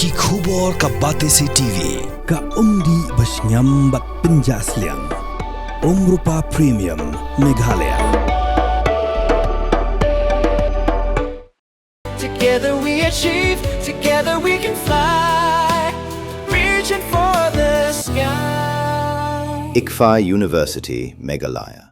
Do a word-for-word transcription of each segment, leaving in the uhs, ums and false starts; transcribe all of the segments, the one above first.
Ki khubor ka Batesi T V, ka umdih ba shngiam bad pynjah sliang. Umrupa Premium, Meghalaya. Together we achieve, together we can fly. Reaching for the sky. ICFAI University, Meghalaya.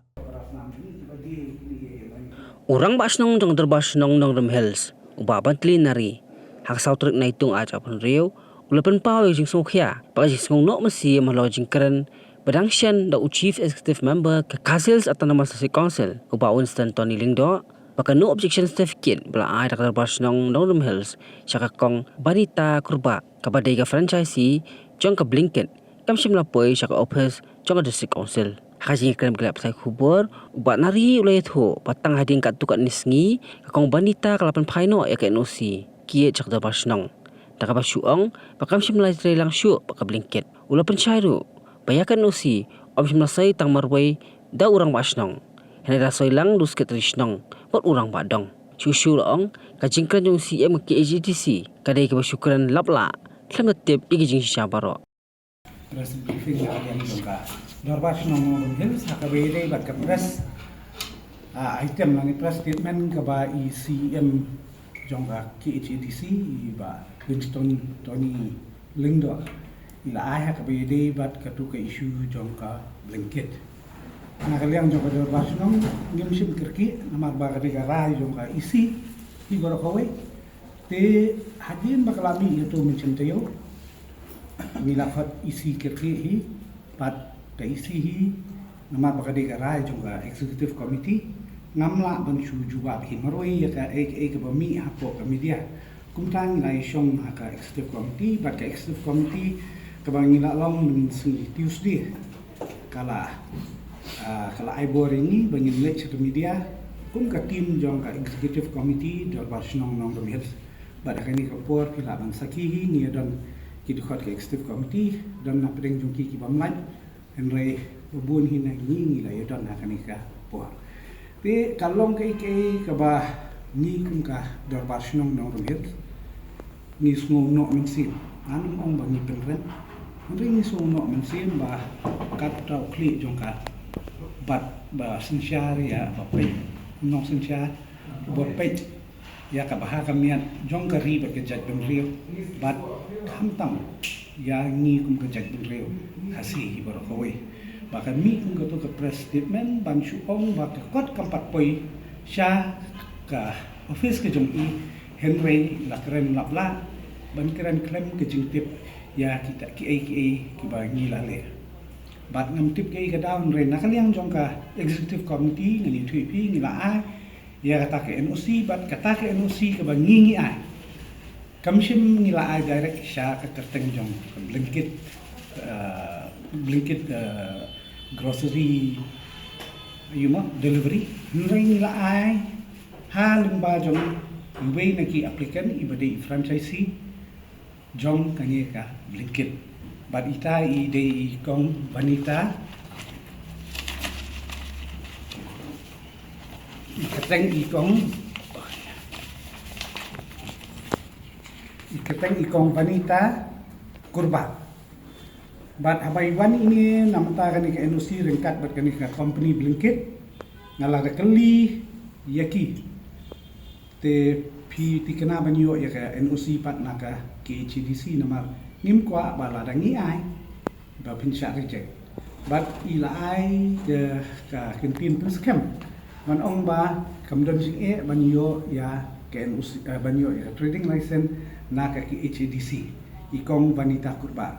U Rangbah Shnong jong Dorbar Shnong Nongrim Hills, u Bah Bantli Nari, ha ka saw tarik Naitung ar hajar arphew hynriew, u la pynpaw ïa ka jingsngewkhia bad ka jingsngew noh mynsiem halor ka jingkren ba dang shen da u Chief Executive Member ka Khasi Hills Autonomous District Council, u Bah Winston Tony Lyngdoh, ba ka no objection certificate ba la ai da ka Dorbar Shnong Nongrim Hills sha ka Kong Banita Kurbah, kaba dei ka franchisee jong ka Blinkit, kam shym la poi sha ka ophis jong ka District Council. Ha ka jingïakren bad ki lad pathai khubor, u Bah Nari u la ïathuh ba tang hadien katto katne sngi, ka Kong Banita ka la pynphai noh ïa ka N O C kit sha ka Dorbar Shnong, da kaba shu ong ba kam shym la ïatrei lang shuh bad ka Blinkit. U la pynshai ruh ba ïa ka N O C ym shym la soi tang marwei da u Rangbah Shnong, hynrei la soi lang da u Secretary Shnong bad u Rangbah Dong. Shuh shuh la ong, ka jingkren jong u C M ka K H A D C ka dei kaba shu kren laplah, khlem da tip ïa ki jingshisha baroh. Press briefing na ka liang jong ka Dorbar Shnong Nongrim Hills ha kaba ïadei bad ka press, ah, item lane press statement kaba i C M jong ka K H A D C, i Bah Winston Tony Lyngdoh, i la ai ha kaba ïadei bad katu ka issue jong ka Blinkit. Na ka liang jong ka Dorbar Shnong ngim shym kyrkieh namar ba ka dei ka rai jong ka E C hi baroh kawei. Te hadien ba ka la mih ïa uto u mynsiem taïew, ngi la khot E C kyrkieh hi, bad ka E C hi, namar ba ka dei ka rai jong ka Executive Committee, ngam lah ban shu jubab hi marwei ïa kaei kaei kaba mih hapoh ka media. Kumta ngi la ïashong ha ka Executive Committee, bad ka Executive Committee kaba ngi la long mynhynnin sngi Tuesday, ka la, ah, ka la ai bor ïa ngi ba ngin leit sha ka media kum ka team jong ka Executive Committee Dorbar Shnong Nongrim Hills. Bad ha kane ka por phi lah ban sakhi hi, ngi ïa don ki dkhot ka Executive Committee, don na pdeng jong ki ki bym lait, hynrei ba bun hi na ngi ngi la ïa don ha kane ka por. Te ka long kaei kaei kaba ngi kum ka Dorbar Shnong Nongrim Hills ngi sngew noh mynsiem. Ngan ym ong ba ngi pynrem, hynrei ngi sngew noh mynsiem ba katta u khlieh jong ka bat ba synshar ïa ba peit, nongsynshar ba peit ïa ka bha ka miat jong ka ri bad ka jaitbynriew, bad khamtam ïa ngi kum ka jaitbynriew Khasi hi baroh kawei, ba ka mih kum kato ka press statement ban shu ong ba ka kot kam pat poi sha ka office ka jong i, hynrei la kren laplah ban kren khlem ka jingtip ïa kita kiei kiei kiba ngi la leh. Bad ngam tip kaei ka daw, hynrei na ka liang jong ka Executive Committee ngan ïathuh ïa phi, ngi la ai ïa kata ka N O C, bad kata ka N O C kaba ngi ngi ai, kam shym ngi la ai direct sha ka kyrteng jong ka Blinkit, eh, Blinkit, eh, grocery, you know, delivery. Hynrei ngi la ai ha lyngba jong iwei na ki applicant iba dei i franchisee jong kane ka Blinkit. Bad ita i dei i Kong Vanita. I kyrteng i Kong, i kyrteng i Kong Vanita Kurbah. Bad haba i wan ine na mynta kane ka N O C ryngkat bad kane ka company Blinkit, nga la da kylli ïa ki. Te phi thikna ban ïoh ïa ka N O C pat na ka K H A D C, namar ngim kwah ba lada ngi ai ba phin shah reject. Bad i la ai ka, ka kyntien pynskhem ban ong ba kam don jingeh ban ïoh ïa ka N O C, eh, ban ïoh ïa ka trading license na ka K H A D C, i Kong Vanita Kurbah.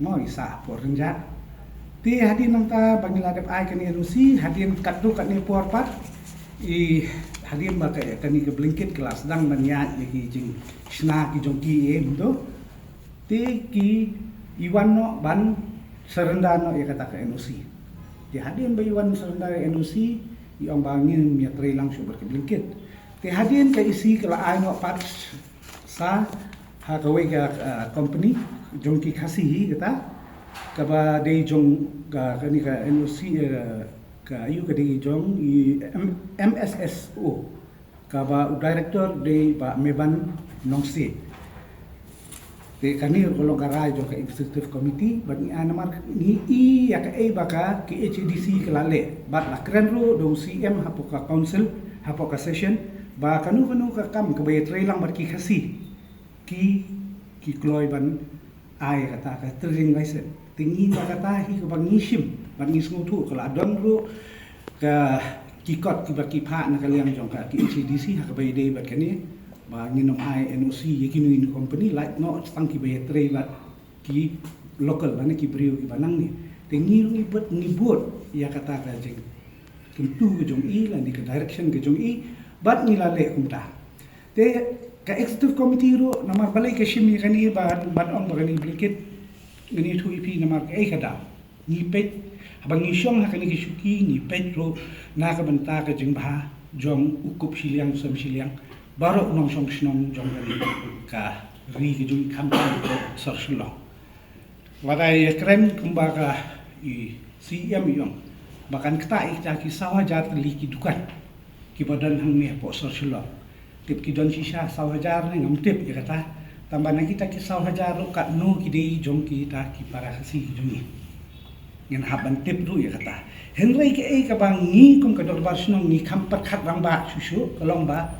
Mo, i sah por rynjah. Te hadien nangta ba ngi la dep ai kane N O C, hadien katto katne por pat, i hadien ba ka, kane ka Blinkit ka la sdang ban ïaid ïa ki jingshna ki jong ki, eh, mynta. Te ki i wan noh ban surrender noh ïa kata ka N O C. Te hadien ba i wan surrender ïa N O C, i ong ba ngim ïatrei lang shuh bad ka Blinkit. Te hadien ka E C ka la ai noh pat sa ha kawei ka, ah, company jong ki Khasi hi kata, kaba dei jong ka, kane ka N O C, eh, ka aïu, ka dei jong i M-, M S S O, kaba u director dei Bah Meban Nongsiej. Te kane ruh ka long ka rai jong ka executive committee, bad ngi ai namar ngi i ïa kaei ba ka KHADC ka la leh, bad la kren ruh da u CM hapoh ka council, hapoh ka session, ba kano kano ka kam kaba ïatrei lang bad ki Khasi, ki, ki kloi ban ai kata ka trading license. Te ngi ba kata hi kaba ngi shim, bad ngi sngewthuh ka la don ruh ka ki kot kiba ki phah na ka liang jong ka KHADC ha kaba ïadei bad kane, ba ngin ym ai NOC ïa kino kino company, lait noh tang kiba ïatrei bad ki local lane ki briew kiba nangne. Te ngi ruh ngi bud, ngi bud ïa kata ka jingkyntu ka jong i lane ka direction ka jong i, bad ngi la leh kumta. Te ka executive committee ruh, namar balei ka shim ïa kane, ba, ban ong ba kane blanket, ngan ïathuh ïa phi namar kaei ka daw. Ngi peit, haba ngi shong ha kane ka shuki, ngi peit ruh na ka bynta ka jingbha jong u kup shiliang u sem shiliang, baroh u nongshong shnong jong kane ka ri ka jong i, khamtam ka sor Shillong. Lada ïa kren kumba ka i CM i ong, ba kan ktah ïa kita ki saw hajar tylli ki dukan kiba don hangne hapoh sor Shillong. Tip ki don shisha saw hajar ne ngam tip ïa kata. Tangba na kita ki saw hajar ruh katno ki dei jong kita ki para Khasi ki jong ngi, ngin hap ban tip ruh ïa kata. Hynrei kaei kaba ngi kum ka dorbar shnong ngi kham pyrkhat rangbah shuh shuh ka long ba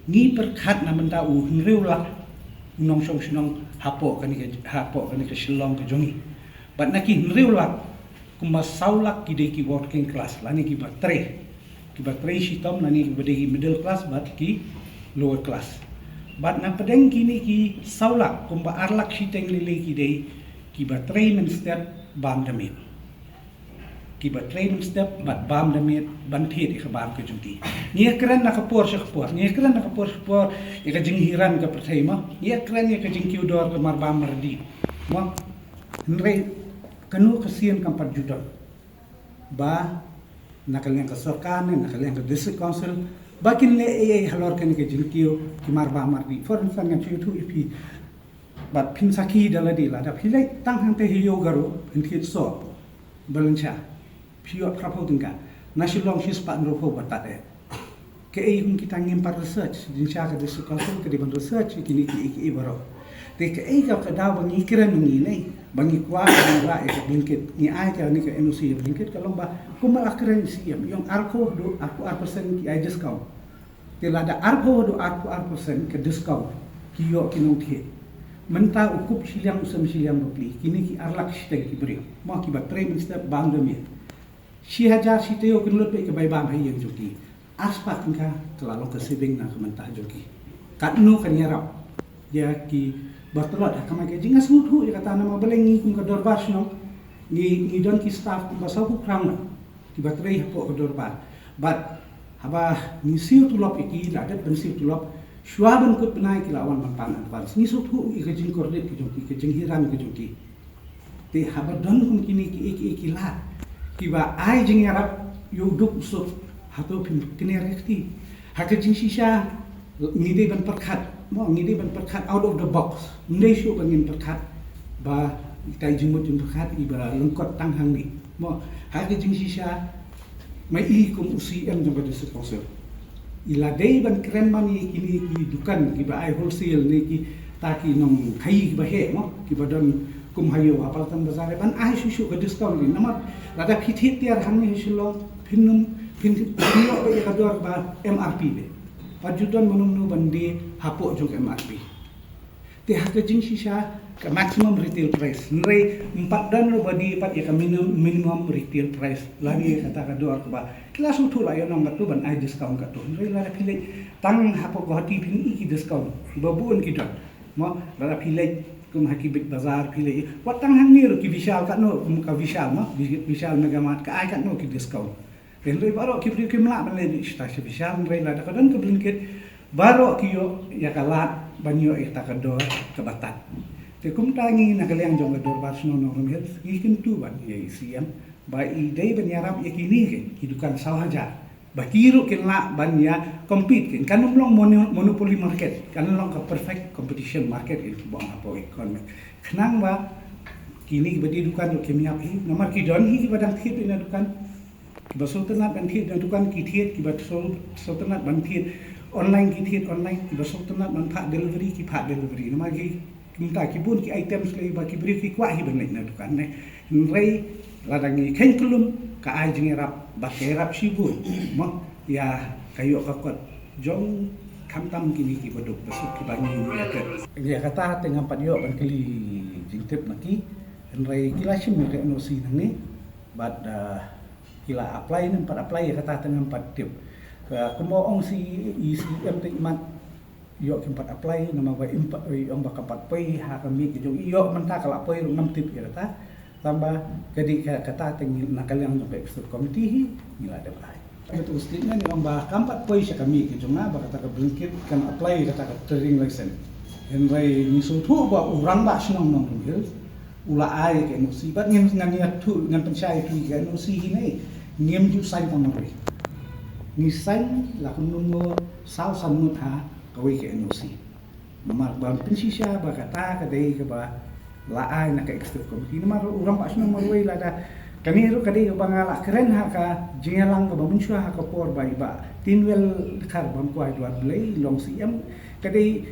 ngi pyrkhat na bynta u hynriew lak u nongshong shnong hapoh kane ka, hapoh kane ka Shillong ka jong ngi. Bad na ki hynriew lak, kumba saw lak ki dei ki working class lane kiba trei, kiba trei shitom lane kiba dei ki middle class bad ki lower class. Bad na pdeng kine ki saw lak, kumba ar lak shiteng lei lei ki dei kiba trei mynstep bam da miet. Kiba trei mynstep bad bam da miet ban thied ïa ka bam ka jong ki. Ngi ïa kren na ka por sha ka por, ngi ïa kren na ka por sha ka por ïa ka jinghiran ka pyrthei mo, ngi ïa kren ïa ka jingkiew dor ka marbam mardi mo. Hynrei kano ka sien kam pat ju don ba na ka liang ka sorkar ne na ka liang ka district council ba kin leh ei ei halor kane ka jingkiew ki marbam mardi. For instance, ngan shu ïathuh ïa phi, bad phin sakhi da lade, lada phi leit tang hangtei ha Ïew Garo, phin thied soh ba lyngshar, phi ïoh phra phew tyngka. Na Shillong shispah hynriewphew ba tad eh. Kaei kum kita ngim pat research, jingshisha ka district council ka dei ban research ïa kine kiei kiei baroh. Te kaei ka, ka daw ba ngi kren ngi ne, ba ngi kwah, ba ngi kwah ïa ka blanket, ngi ai kane ka NOC ïa blanket, ka long ba kumba la kren CM, ïa arphew haduh arphew ar percent ki ai discount. Te lada arphew haduh arphew ar percent ka discount ki ïoh ki nongthied, mynta u kup shiliang u sem shiliang bapli, kine ki ar lak shiteng ki briew mo, kiba trei mynstep bam da miet, shi hajar shi taïew kin lut beit ka bai bam ha ïing jong ki. Arspah tyngka ka la long ka saving na ka bynta jong ki. Katno kan ïarap ïa kiba tlot ha kamai kajih? Nga sngewthuh ïa kata namar balei ngi kum ka dorbar shnong ngi, ngi don ki staff kumba sawphew phra ngut kiba trei hapoh ka dorbar. Bad haba ngi siew tulop ïa ki, la dep ban siew tulop, shuwa ban kut bnai ki la wan ban pan advance. Ngi sngewthuh ïa ka jingkordit ka jong ki, ka jinghiran ka jong ki. Te haba don kum kine kiei kiei ki lad kiba ai jingïarap ïa u duk u suk, hato phin kner ïa kti? Ha ka jingshisha ngi dei ban pyrkhat mo, ngi dei ban pyrkhat out of the box. Ym dei shuh ba ngin pyrkhat ba itai jingmut jingpyrkhat iba lyngkot tang hangne mo. Ha ka jingshisha, ma i kum u CM jong ka district council, i la dei ban kren ban ïa kine ki dukan kiba ai wholesale ne kita ki nongkhaïi kiba heh mo, kiba don kum ha ïew ha Paltan Bazar, ban ai shuh shuh ka discount ri. Namar lada phi thied tiar hangne ha Shillong, phin ym, phin, phin ïoh beit ïa ka dor ba MRP beit. Pat ju don mano mano ban die hapoh jong ka MRP. Te ha ka jingshisha ka maximum retail price, hynrei ym pat don ruh ba die pat ïa ka minimum, minimum retail price lane kata ka dor kaba ki la sngewthuh la ïoh nong katto ban ai discount katto. Hynrei lada phi leit tang hapoh Guwahati phin i ki discount ba bun ki don mo. Lada phi leit kum ha ki Big Bazaar, phi leit wat tang hangne ruh ki Vishal katno, kum ka Vishal mo, Vi-, Vishal Mega Mart ka ai katno ki discount. Hynrei baroh ki briew kim lah ban leit beit sha Vishal, hynrei lada ka don ka blanket, baroh ki ïoh ïa ka lad ban ïoh ïa kata ka dor kaba tad. Te kumta ngi na ka liang jong ka dorbar shnong Nongrum Hills ngi kyntu ban ïa i CM ba i dei ban ïarap ïa kine ki, ki dukan saw hajar, ba ki ruh kin lah ban ïa compete. Kan, kan ym long mono-, monopoly market, kan long ka perfect competition market, kan ong hapoh economic. Khnang ba kine kiba die dukan ruh kim ïap hi, namar ki don hi kiba dang thied ïa na dukan. Kiba sngewtynnat ban thied na dukan ki thied, kiba sngewtynnat ban thied online ki thied online, kiba sngewtynnat ban phah delivery ki phah delivery. Namar ki, Mynta ki bun ki items lei ba ki briew ki kwah hi ban leit na dukan ne. Hynrei lada ngi kheiñ kyllum ka ai jingïarap bad ka ïarap shibun mo ïa ka ïoh ka kot jong khamtam kine ki baduk basuk kiba ngi ïa ka. Ïa kata te ngam pat ïoh ban kylli jingtip na ki. Hynrei ki la shim ïa ka N O C nangne bad ah, ki la apply ne ym pat apply ïa kata te ngam pat tip. Ka kumba ong shi i C M te imat ïoh kim pat apply namar ba im pat ong ba kam pat poi ha ka miej ka jong i ïoh mynta ka la poi ruh ngam tip ïa kata. Tangba ka dei ka kata te ngi na ka liang jong ka executive committee hi ngi la dep ai. Ka tu statement ong ba kam pat poi sha ka miej ka jong nga ba kata ka blanket kan apply kata ka trading license. Hynrei ngi sngewthuh ba u rangbah shnong Nongrim Hills u la ai ka N O C bad ngin ngan ïathuh ngan pynshai ïa phi ka N O C hi ne ngim ju sign tang marwei. Ngi sign la kumno kumno saw san ngut ha kawei ka N O C. Namar ban pynshisha ba kata ka dei kaba la ai na ka executive committee namar u rangbah shnong marwei lada kane ruh ka dei kaba nga la kren ha ka jingïalang kaba mynshuwa ha ka por ba i Bah Tinwel Dkhar Bamkwai Dwar Blei i long C M ka dei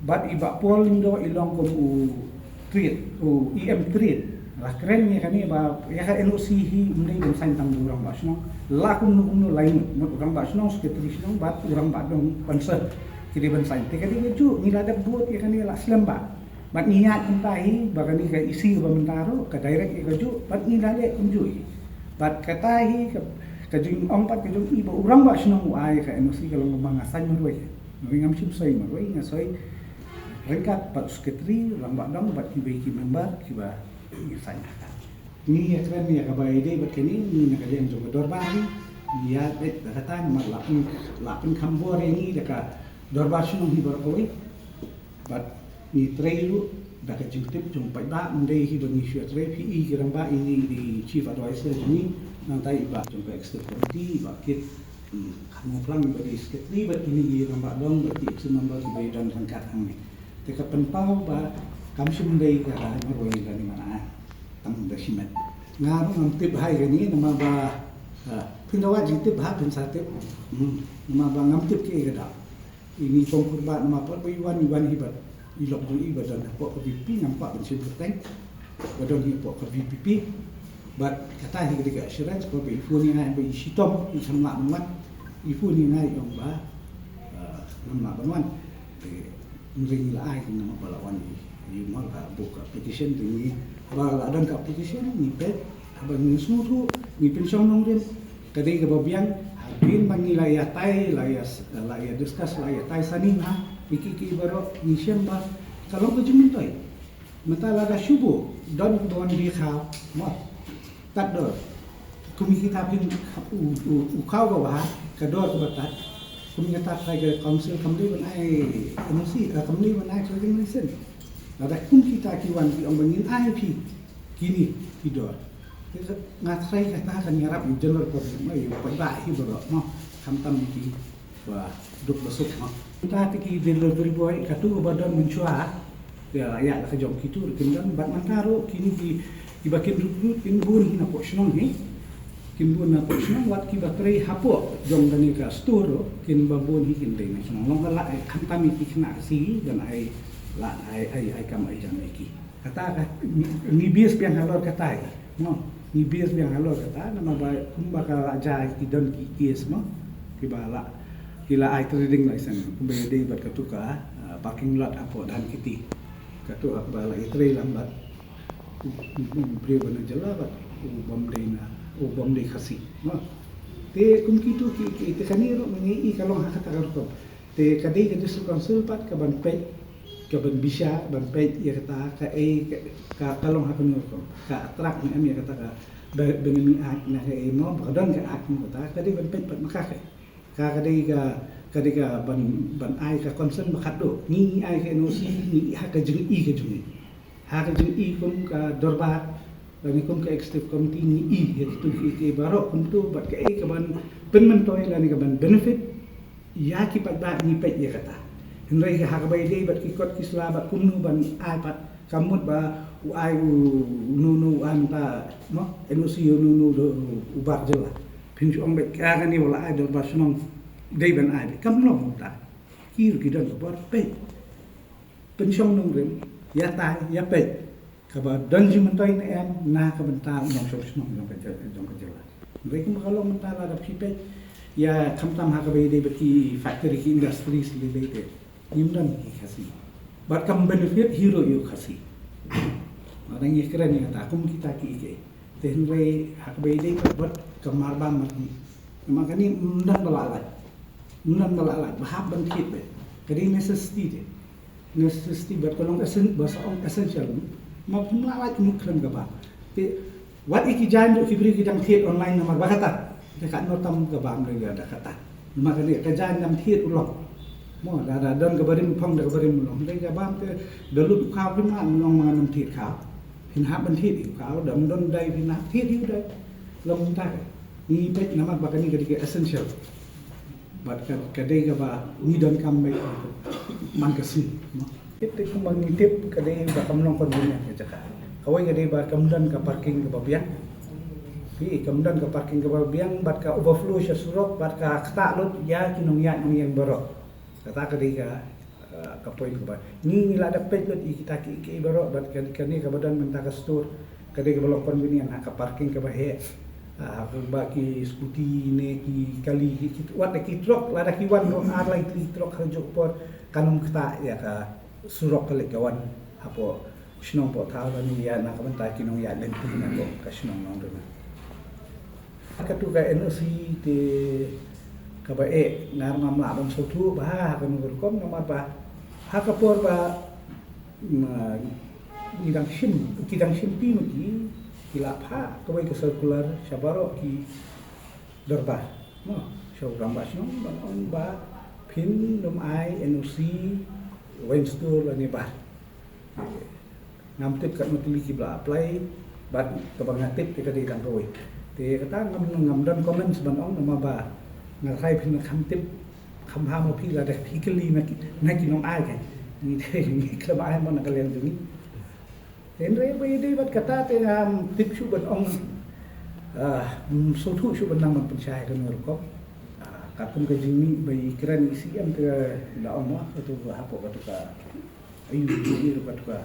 bad i Bah Paul Lyngdoh i long kum u Trade u E M Trade. La kren ïa kane ba ïa ka N O C hi ym dei ban sign tang u rangbah shnong. La kumno kumno lai ngut, ngut u rangbah shnong, secretary shnong bad u rangbah dong council ki dei ban sign. Te ka dei kajuh ngi la dep vote ïa kane la slem bha. Bad ngi ïaid kumta hi ba kane ka E C ba mynta ruh ka direct ïa kajuh bad ngi la leh kumjuh hi. Bad kata hi ka, ka jingong pat ka jong i ba u rangbah shnong u ai ka N O C ka long ba nga sign marwei. Nga ngam shym soi marwei nga soi ryngkat bad secretary, rangbah dong bad kiwei ki member kiba ngi sign ha ka. Ngi ïa kren ïa kaba ïadei bad kane ngi na ka liang jong ka dorbar hi. Ngi ïa beit da kata namar la pyn la pynkham bor ïa ngi da ka dorbar shnong hi baroh kawei. Bad ngi trei ruh da ka jingtip jong paidbah ym dei hi ba ngi shu ïa trei phi i ki rangbah i ngi i chief adviser jong ngi nangta i bah jong ka executive committee i bah Kit. Hmm, ka Hanguplang ba dei secretary bad kine ki rangbah dong bad ki executive member kiba ïadon ryngkat hangne. Te ka pynpaw ba kam shym dei ka rai marwei lane mana tang da shimet. Nga ruh ngam tip hai kane namar ba ah, phin da wad jingtip ha phin sa tip. Hmm, namar ba ngam tip kiei ka daw. Ini kong kurba namar pat ba i wan i wan hi bad i lok jong i ba don hapoh ka V P P ngam kwah ban shim kyrteng. Ba don hi hapoh ka V P P. Bad kata hi ka dei ka assurance ba ba i phone ïa nga ba i shitom i kham lah ban wan. I phone ïa nga i ong ba ah, ngam lah ban wan. Te ngi la ai namar ba la wan i i mol ka book application te ngi ba la don ka application ngi peit haba ngi sngewthuh ngi pynshong nongrim. Ka dei kaba biang hadien ba ngi la ïatai la ïa la ïa discuss la ïatai sani ha ki ki ki baroh ngi shem ba ka long ka jingmyntoi. Mynta lada shu buh don kiba wan bi khaw mo tad dor. Kum kita phin u u u khaw kaba ha ka dor kaba tad. Kum kita trai ka council kam dei ban ai N O C eh, kam dei ban ai trading license. Lada kum kita ki wan ki ong ba ngin ai phi kini ki dor. Nga trai kata kan ïarap ïa u general public mo ïa u paidbah hi baroh mo khamtam ki ba duk ba suk mo. Mynta te ki delivery boy katu ba don mynshuwa ïa ïa la ka jong kitu ruh kin don bad mynta ruh kini ki kiba kin recruit kin bun hi napoh shnong hi. Kin bun napoh shnong wat kiba trei hapoh jong kane ka store ruh kin ba bun hi kin dei na shnong long ka la ai khamtam ïa ki khynnah ka si hi don ai la ai ai ai kam ai jam ïa ki. Kata ka ngi, ngi base biang halor kata hi. No, ngi base biang halor kata namar ba kumba ka la jai ki don ki case mo. Kiba la ki la ai trading license kumba ïadei bad katu ka ah, parking lot hapoh Dhan Kiti. Katu haba la ïatrei lang bad u, u, u briew ba na jylla bad u bym dei na u bym dei Khasi. No. Te kum kitu ki ki te kane ruh ngi i ka long ha kata ka rukom. Te ka dei ka district council pat ka ban peit ka ban bishar ban peit ïa kata ka ei ka ka long ha kano rukom ka attract ne em ïa kata ka benami act na ka ei mo ba ka don ka act mo kata ka dei ban peit pat ma ka ka ka ka dei ka ka dei ka ban ban ai ka consent ba khatduh ngi ngi ai ka N O C ngi ha ka jingi ka jingi ha ka jingi kum ka dorbar lane kum ka executive committee ngi i ïa kitu ki ki baroh kumtu bad ka ei ka ban pynmyntoi lane ka ban benefit ïa ki paidbah ngi peit ïa kata. Hynrei ha kaba ïadei bad ki kot ki sla bad kumno ban ai pat ka mut ba u ai u nu nu u ai mynta mo N O C u nu nu u bar jylla. Phin ju ong bad ka kane wala ai dorbar shnong dei ban ai bad kam long mynta. Ki ruh ki don ka bor peit. Pynshong nongrim Ïa tai, ïa peit. Kaba don jingmyntoi ne em na ka bynta u nongshong shnong jong ka jylla. Hynrei kumba ka long mynta lada phi peit ïa khamtam ha kaba ïadei bad ki factory ki industries lei lei te ngim don ki Khasi. Bad kam benefit hi ruh ïa u Khasi. Lada ngi kren ïa kata kum kita ki kiei. Te hynrei ha kaba ïadei bad ka marbam markhmat. Namar kane ym don ba la lait. Ym don ba la lait ba hap ban thied beit. Ka dei necessity te. Necessity bad ka long essen-, ba sa ong essential. Ma phim la lait mut khlem ka bam. Te wat ïa ki jaiñ ruh ki briew ki dang thied online namar ba kata. Te katno tam ka bam lei lada kata. Namar kane ka jaiñ dang thied u long. Mo da da don ka barim phong da ka barim u long. Te ka bam te da lut u khaw phim la long ma ngam thied khaw. Phin hap ban thied ïa u khaw, da ym don dei phin hap thied ïa u dei. Long mynta ka. Ngi peit namar ba kane ka dei ka essential. Bad ka, ka dei kaba ngi donkam beit man ka sngi, mo. Tip te kumba ngi tip ka dei ba kam long convenient ka jaka. Kawei ka dei ba kam don ka parking kaba biang. Phi, kam don ka parking kaba biang bad ka overflow sha surok bad ka ktah lut ïa ki nongïaid nongïeng baroh. Kata ka dei ka, eh, ka point kaba ngi, ngi la dep peit lut ïa kita ki, ki baroh bad ka, kane kaba don mynta ka store ka dei kaba long convenient ha ka parking kaba heh. Ah, ha kaba ki scooty ne ki kali ki, ki, wat la ki trok, lada ki wan ruh ar lai tylli ki trok ha kajuh ka por kan ym ktah ïa ka surok ka leit ka wan hapoh shnong Phukthaw lane ïa na ka bynta ki nongïaid lynti na ka shnong Nongduna. Katu ka N O C te kaba eh nga ruh ngam lah ban sngewthuh bha ha kano ka rukom namar ba ha ka por ba, mm, ngi dang shim, ki dang shim ti ma ki, ki la phah kawei ka circular sha baroh ki dorbar, mo, sha u rangbah shnong ban ong ba phin ym ai N O C wine store lane bar. Ngam tip katno tylli kiba la apply, bad kaba nga tip te ka dei tang kawei. Te kata ngam, ngam don comments ban ong namar ba nga tharai phin kham tip, kham bha ma phi lada phi kylli na ki, na ki nongai ka. Ngi te ngi khlem ai mo na ka liang jong ngi. Hynrei ba ïadei bad kata te ngam tip shuh ban ong, ah, ym sngewthuh shuh ban nang ban pynshai kano rukom. Ah, katkum ka jingmih ba i kren i C M te da ong mo, katu ka hapoh katu ka, aiu, aiu, katu ka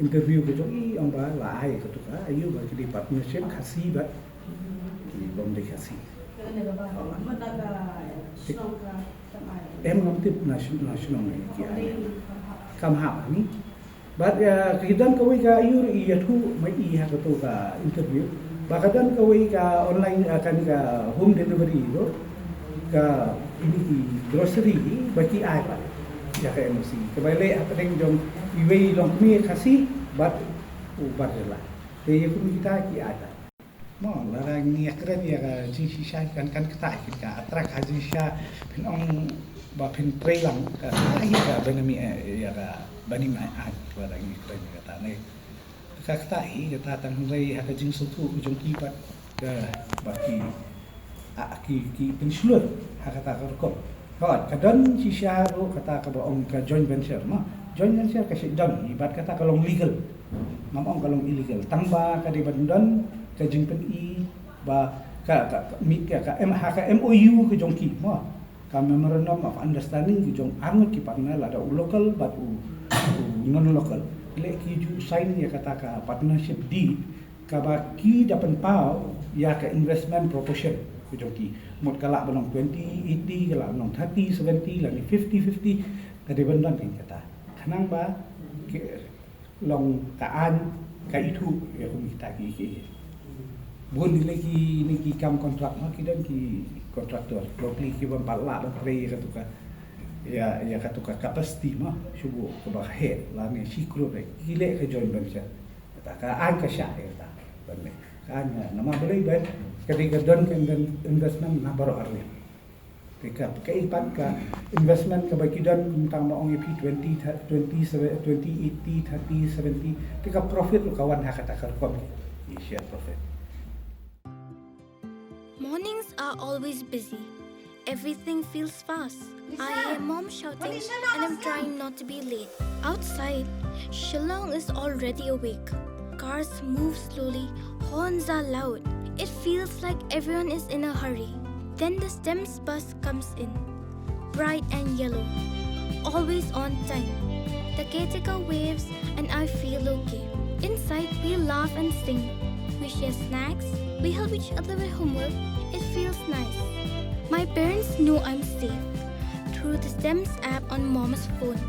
interview ka jong i ong ba la ai katu ka, aiu, ba ki dei partnership Khasi bad ki bym dei Khasi. Em ngam tip na shnong, na shnong ki ai. Kam hap ni. Bad, eh, ka don kawei ka, aiu, i ïathuh ma i ha katu ka interview. Ba ka don kawei ka online, eh, kane ka home delivery tu. Ka ini ki grocery ba ki ai pat ïa ka N O C. Kaba leh hapdeng jong iwei i longkmie Khasi bad u bar jylla. Te ïa kum kita ki ai pat. Mo, lada ngi ïakren ïa ka jingshisha kan, kan ktah ïa ka attract ha jingshisha phin ong ba phin trei lang ka ktah hi ka ban im, eh, ïa ka ban im ai, ai, lada ngi kren ïa kata ne. Ka ktah hi kata tang hynrei ha ka jingsngewthuh ka jong ki pat ka ba ki, ah, ki, ki pynshlur ha kata ka rukom. Hooid, ka don shisha ruh kata kaba ong ka joint venture, mo. Joint venture ka shait don hi bad kata ka long legal. Ngam ong ka long illegal. Tang ba ka dei ban don ka jingpyni ba ka, ka, ka, mi-, ka, ka, M-, ha ka M O U ka jong ki, mo. Ka memorandum of understanding ka jong arngut ki partner lada u local bad u, u non-local. Leh ki ju sign ïa kata ka partnership deed kaba ki da pynpaw ïa ka investment proportion ka jong ki. Mut ka lah ban long twenty eighty, ka lah ban long thirty seventy, lane fifty fifty, ka dei ban don kata. Khnang ba ki long ka aiñ ka ithuh ïa kum kita ki, ki. Bun ïa ki, ïa ki kam contract ma ki don ki contractor. Lok li ki ban pat lah ban trei ïa katu ka, ïa, ïa katu ka capacity ma. Shu buh kaba heh lane shi klur ki leh ka joint venture. Kata ka aiñ ka shah ïa kata. Ban leh ka aiñ namar balei ban ka dei ka don ka inven-, investment na baroh arliang. Te ka, ka i pat ka investment kaba ki don, tang ba ong ïa phi twenty, twenty, twenty eighty, thirty seventy. Te ka profit ruh ka wan ha kata ka rukom ki. Ki share profit. Mornings are always busy. Everything feels fast. I hear mom shouting and I'm trying not to be late. Outside, Shillong is already awake. Cars move slowly, horns are loud. It feels like everyone is in a hurry. Then the STEMS bus comes in. Bright and yellow. Always on time. The caretaker waves and I feel okay. Inside, we laugh and sing. We share snacks. We help each other with homework. It feels nice. My parents know I'm safe through the STEMS app on Mom's phone.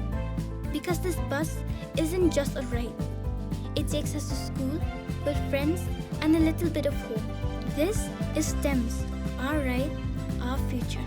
Because this bus isn't just a ride. It takes us to school, with friends, and a little bit of hope. This is STEMS, our ride, our future.